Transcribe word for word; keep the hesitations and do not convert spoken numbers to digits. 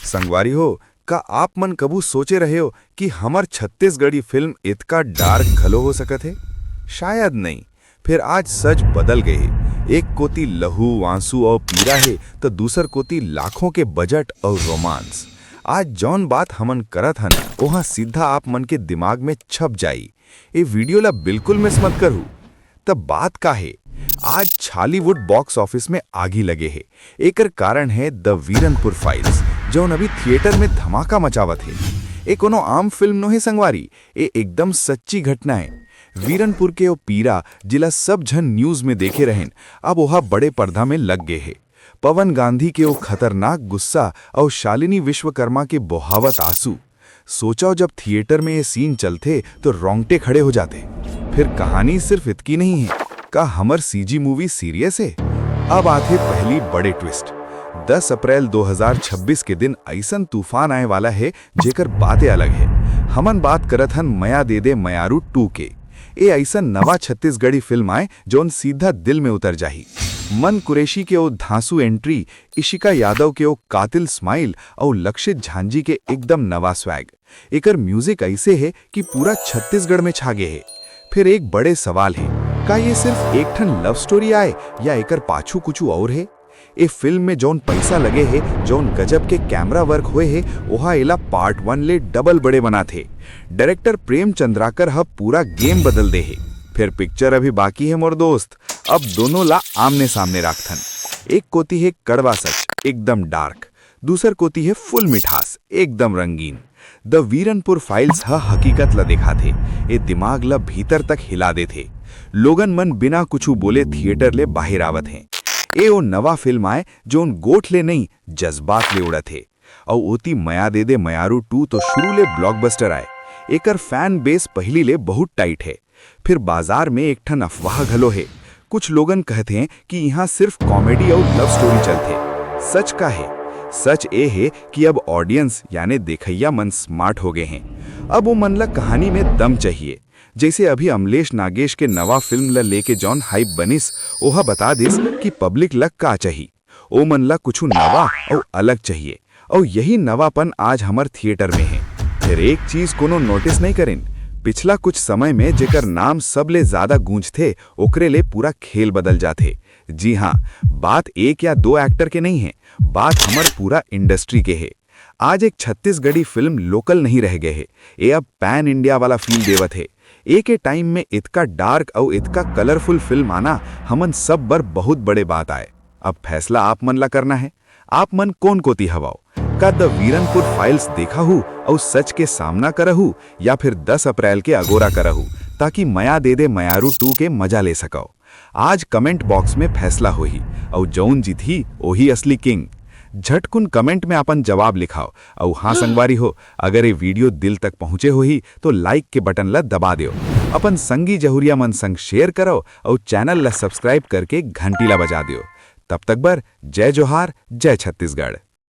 संगवारी हो, का आप मन कभू सोचे रहे हो कि हमर छत्तीसगढ़ी फिल्म इतका डार्क घलो हो सकत हे? शायद नहीं। फिर आज सच बदल गए हे। एक कोती लहू, आंसू और पीरा हे, तो दूसर कोती लाखों के बजट और रोमांस। आज जौन बात हमन करत हन, ओहा सीधा आप मन के दिमाग में छप जाई। ए वीडियो ला बिल्कुल मिस मत करू। तब बात का हे, आज छॉलीवुड बॉक्स ऑफिस में आगी लगे हे। एकर कारण हे द वीरनपुर फाइल्स, जौन अभी थिएटर में धमाका मचावत हे। ए कोनो आम फिल्म नोहे संगवारी, ए एकदम सच्ची घटना हे। वीरनपुर के ओ पीरा, जिला सब झन न्यूज में देखे रहेन, अब ओहा बड़े पर्दा में लग गे हे। पवन गांधी के ओ खतरनाक गुस्सा और शालिनी विश्वकर्मा के बोहावत आंसू। सोचो, जब थिएटर में ये सीन चलथे तो रोंगटे खड़े हो जाते। फिर कहानी सिर्फ इतकी नहीं है। का हमर सीजी मूवी सीरियस है? अब आथे पहली बड़े ट्विस्ट। दस अप्रैल दो हज़ार छब्बीस के दिन ऐसन तूफान आए वाला है, जेकर बातें अलग है। हमन बात करत हन मया दे दे मयारू टू के। ए ऐसन नवा छत्तीसगढ़ी फिल्म आए, जौन सीधा दिल में उतर जाही। मन कुरैशी के ओ धांसू एंट्री, इशिका यादव के ओ कातिल स्माइल और लक्षित झांझी के एकदम नवा स्वैग। एकर म्यूजिक ऐसे है कि पूरा छत्तीसगढ़ में छा गे है। फिर एक बड़े सवाल है, का ये सिर्फ एक ठन लव स्टोरी आए या एकर पाछू कुछ और है? ए फिल्म में जौन पैसा लगे है, जौन गजब के कैमरा वर्क होए है, ओहा एला पार्ट वन ले डबल बड़े बनाथे। डायरेक्टर प्रेम चंद्राकर ह पूरा गेम बदल दे है। फिर पिक्चर अभी बाकी है मोर दोस्त, अब दोनों ला आमने सामने राखथन। एक कोती है कड़वा सच, एकदम डार्क, दूसर कोती है फुल मिठास, एकदम रंगीन। द वीरनपुर फाइल्स ह हकीकत ला दिखाथे। ए दिमाग ला भीतर तक हिला देथे। लोगन मन बिना कुछु बोले थिएटर ले बाहर आवत हैं। ए ओ नवा फिल्म आए, जोन गोठ ले नहीं, जज्बात ले उड़त हे। अउ ओती मया दे दे मयारू टू तो शुरू ले ब्लॉकबस्टर आए। एकर फैन बेस पहिली ले बहुत टाइट है। फिर बाजार में एक ठन अफवाह घलो हे। कुछ लोगन कहत हैं कि इहाँ सिर्फ कॉमेडी अउ लव स्टोरी चलथे। सच का हे? सच ए हे कि अब ऑडियंस याने देखइया मन स्मार्ट हो गए हैं। अब वो मन ला कहानी में दम चाहिए। जैसे अभी अमलेश नागेश के नवा फिल्म ला लेके जौन हाइप बनिस, ओहा बता दिस कि पब्लिक ला का चाही। ओ मन ला कुछु नवा अउ अलग चाहिए, अउ यही नवापन आज हमर थिएटर में हे। फिर एक चीज कोनो नोटिस नहीं करिन, पिछला कुछ समय में जेकर नाम सबले ज्यादा गूंजथे, ओकरे ले पूरा खेल बदल जाथे। जी हाँ, बात एक या दो एक्टर के नहीं है, बात हमर पूरा इंडस्ट्री के है। आज एक छत्तीसगढ़ी फिल्म लोकल नहीं रह गए है, ये अब पैन इंडिया वाला फील देवत है। एक ए टाइम में इतका डार्क अउ इतका कलरफुल फिल्म आना हमन सब बर बहुत बड़े बात आए। अब फैसला आप मन ला करना है, आप मन कोन कोती हवव? का द वीरनपुर फाइल्स देखा हूँ अउ सच के सामना करहू, या फिर दस अप्रैल के अगोरा करहू, ताकि मया दे दे मयारू टू के मजा ले सकव? आज कमेंट बॉक्स में फैसला होही, अउ जौन जीतही, ओही असली किंग। झटकुन कमेंट में अपन जवाब लिखाव। अउ हाँ संगवारी हो, अगर ये वीडियो दिल तक पहुँचे होही, तो लाइक के बटन ला दबा दियो, अपन संगी जहुरिया मन संग शेयर करव, अउ चैनल ला सब्सक्राइब करके घंटी ला बजा दियो। तब तक बर जय जोहार, जय छत्तीसगढ़।